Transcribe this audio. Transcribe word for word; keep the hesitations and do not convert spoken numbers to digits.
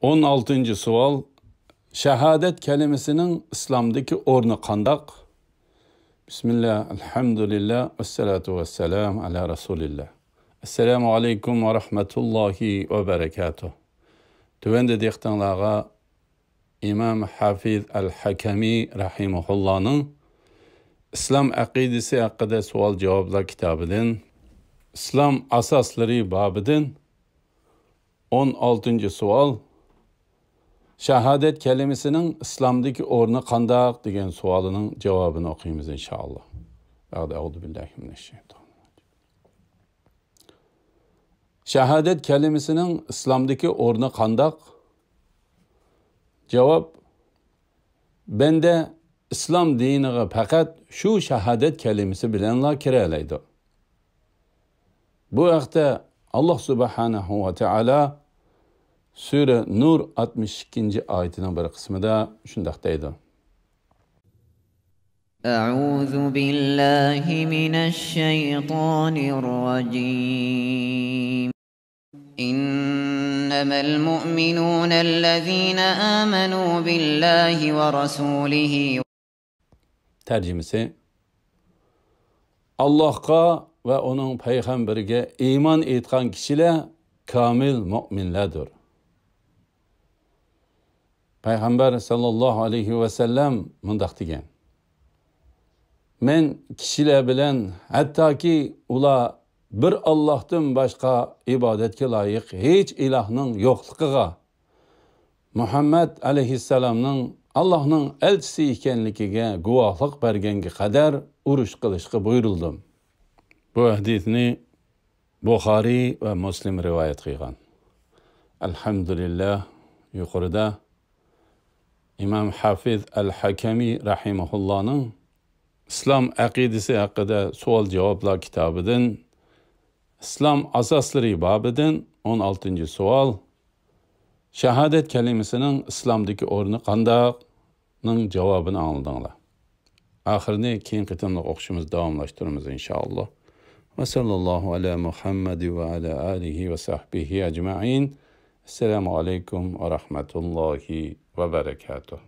ئون ئالتىنچى سوئال، شاھادەت كەلىمىسىنىڭ ئىسلامدىكى ئورنى قانداق؟ بىسمىللا، ئەلھەمدۇلىللا، ۋەسسالاتۇ ۋەسسالامۇ ئەلا رەسۇلىللا. ئەسسالامۇ ئەلەيكۇم ۋە رەھمەتۇللاھى ۋە بەرەكاتۇھ. تۆۋەندە دىققىتىڭلارغا ئىمام ھافىز ئەل ھەكەمى رەھىمەھۇللانىڭ ئىسلام ئەقىدىسى ھەققىدە سوئال-جاۋابلار كىتابىدىن، ئىسلام ئاساسلىرى بابىدىن، ئون ئالتىنچى سوئال، شاھادەت كەلىمىسىنىڭ ئىسلامدىكى ئورنى قانداق دېگەن سوئالىنىڭ جاۋابىنى ئوقۇيمىز، ئىنشائاللا. بەئدە، ئەئۇزۇ بىللاھى مىنەششەيتانىر راجىم. شاھادەت كەلىمىسىنىڭ ئىسلامدىكى ئورنى قانداق؟ جاۋاب، بەندە ئىسلام دىنىغا پەقەت شۇ شاھادەت كەلىمىسى بىلەنلا كىرەلەيدۇ. بۇ ھەقتە ئاللاھ سۇبھانەھۇ ۋە تائالا سۈرە نۇر ئاتمىش ئىككىنچى ئايىتىنىڭ بىر قىسمىدا شۇنداق دەيدۇ. أعوذ بالله من الشيطان الرجيم. إنما المؤمنون الذين آمنوا بالله ورسوله. تەرجىمىسى، ئاللاھقا ۋە ئۇنىڭ پەيغەمبىرىگە ئىمان ئېيتقان كىشىلەر كامىل مۆمىنلەردۇر. پەيغەمبەر ساللاللاھۇ ئەلەيھى ۋەسەللەم مۇنداق دېگەن، مەن كىشىلەر بىلەن، ھەتتاكى ئۇلار بىر ئاللاھتىن باشقا ئىبادەتكە لايىق ھېچ ئىلاھنىڭ يوقلۇقىغا، مۇھەممەد ئەلەيھىسسالامنىڭ ئاللاھنىڭ ئەلچىسى ئىكەنلىكىگە گۇۋاھلىق بەرگەنگە قەدەر ئۇرۇش قىلىشقا بۇيرۇلدۇم. بۇ ھەدىسنى بۇخارىي ۋە مۇسلىم رىۋايەت قىلغان. ئەلھەمدۇلىللا، يۇقىرىدا ئىمام ھافىز ئەل ھەكەمى رەھىمەھۇللانىڭ ئىسلام ئەقىدىسى ھەققىدە سوئال-جاۋابلار كىتابىدىن ئىسلام ئاساسلىرى بابىدىن ئون ئالتىنچى سوئال، شاھادەت كەلىمىسىنىڭ ئىسلامدىكى ئورنى قانداق؟ نىڭ جاۋابىنى ئاڭلىدىڭلار. ئاخىرىنى كېيىنكى قېتىملىق ئوقۇشىمىزدا داۋاملاشتۇرىمىز، ئىنشائاللا. ۋە ساللاللاھۇ ئەلا مۇھەممەد ۋە ئەلا ئالىھى ۋە سەھبىھى ئەجمەئىن. ئەسسالامۇ ئەلەيكۇم ۋە رەھمەتۇللاھى ۋە بەرەكاتۇھ.